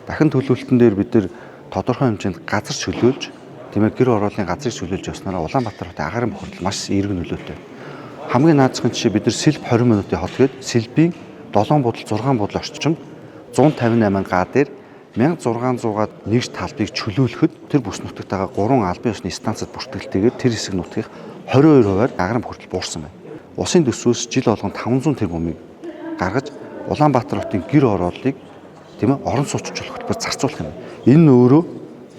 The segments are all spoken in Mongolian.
Дахин төлөвлөлтөн дээр бид нар тодорхой хэмжээнд газар чөлөөлж, тийм ээ, гэр хорооллын газрыг чөлөөлж явснараа Улаанбаатар хотын агарын бохирдол маш эерэг нөлөөтэй. Хамгийн наазахын жишээ бид нар Сэлб 20 минутын хот гээд Сэлбийн 7 будал 6 будал орчимд 158 га дээр 1600-аад нэгж талбайг чөлөөлөхөд тэр бүс нутагтайгаа 3 албан ёсны станцад бүртгэлтэйгээр тэр хэсэг нутгийн 22%-аар агарын бохирдол буурсан байна. Усын төсвөөс жил болгон 500 тэрбумыг гаргаж Улаанбаатар хотын гэр хорооллыг, тийм ээ, орон сууц хөтөлбөр зарцуулах юм. Энэ нь өөрөө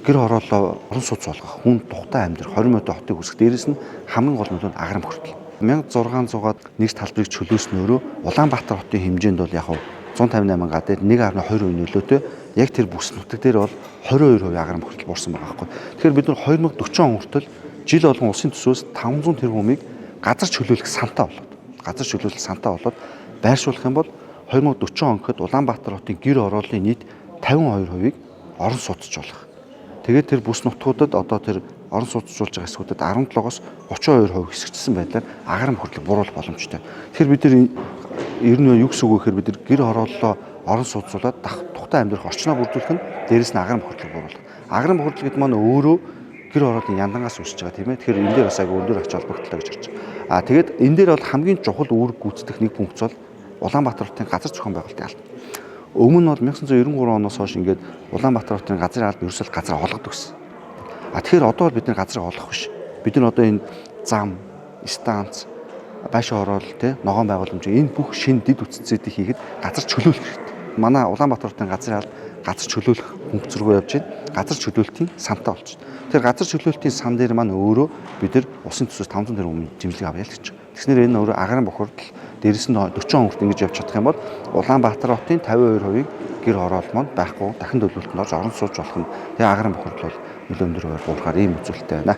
гэр хорооллоо орон сууц болгох, хүн тухтай амьдрах 20 минутын хотыг үүсгэх, дээрэс нь хамгийн гол нөлөө нь агарын бохирдол. 1600-аад нэгж талбарыг чөлөөснөөрөө Улаанбаатар хотын хэмжээнд бол яг 158 га дээр 1.2% нөлөөтэй яг тэр бүс нутаг дээр бол 22% агарын бохирдол буурсан байгаа байхгүй. Тэгэхээр бид нар 2040 он хүртэл жил болгон улсын төсвөөс 500 тэрбумыг газар чөлөөлөх сантай болоод, газар чөлөөлөх сантай болоод байршуулах юм бол 2040 он гэхэд Улаанбаатар хотын гэр хорооллын нийт 52%-ийг орон сууцч болох. Тэгээд тэр бүс нутгуудад одоо тэр орон сууцжуулж байгаа хэсгүүдэд 17-оос 32% хэсэгчсэн байдлаар агарын бохирдлыг бууруулах боломжтой. Тэгэхээр бид нар ер нь юу гэсэн үг вэ гэхээр бид нар гэр хорооллоо орон сууцуулаад тухтай амьдрах орчноо бүрдүүлэх нь, дээрэс нь агарын бохирдлыг бууруулах. Агарын бохирдол гэдэг маань өөрөө гэр хорооллын яндангаас үүсэж байгаа, тийм ээ. Тэгэхээр энэ дээр бас айгүй өндөр ач холбогдолтой гэж харж байгаа. Аа, тэгээд энэ дээр бол хамгийн чухал үүрэг гүйцэтгэх нэг функц бол Улаанбаатар хотын газар зохион байгуулалтын алба. Өмнө нь бол 1993 оноос хойш ингээд Улаанбаатар хотын газрын алба ерөөсөө газар олгодог гэсэн. А тэгэхээр одоо бол бид нар газрыг олгох биш. Бид нар одоо энэ зам, станц, байшин хороол, те, ногоон байгууламж, энэ бүх шинэ дэд бүтцүүдийг хийхэд газар чөлөөлөх хэрэгтэй. Манай Улаанбаатар хотын газрын алба газар чөлөөлөх функц рүү явж байна. Газар чөлөөлтийн сантай болчихно. Тэгэхээр газар чөлөөлтийн сан дээр маань өөрөө бид нар улсын төсвөөс 500 тэрбум жимслэг авъя л гэж. Тэгснээр энэ өөрөө агарын бохирдол, дээрэс нь 40 он хүртэл ингэж явж чадах юм бол Улаанбаатар хотын 52%-ийг гэр хороол маань байхгүй дахин төлөвлөлтөнд орж орон сууж болох нь, тэгээ агарын бохирдол бол нэлээд өндөр хувиар буурахаар ийм үзүүлэлттэй байна.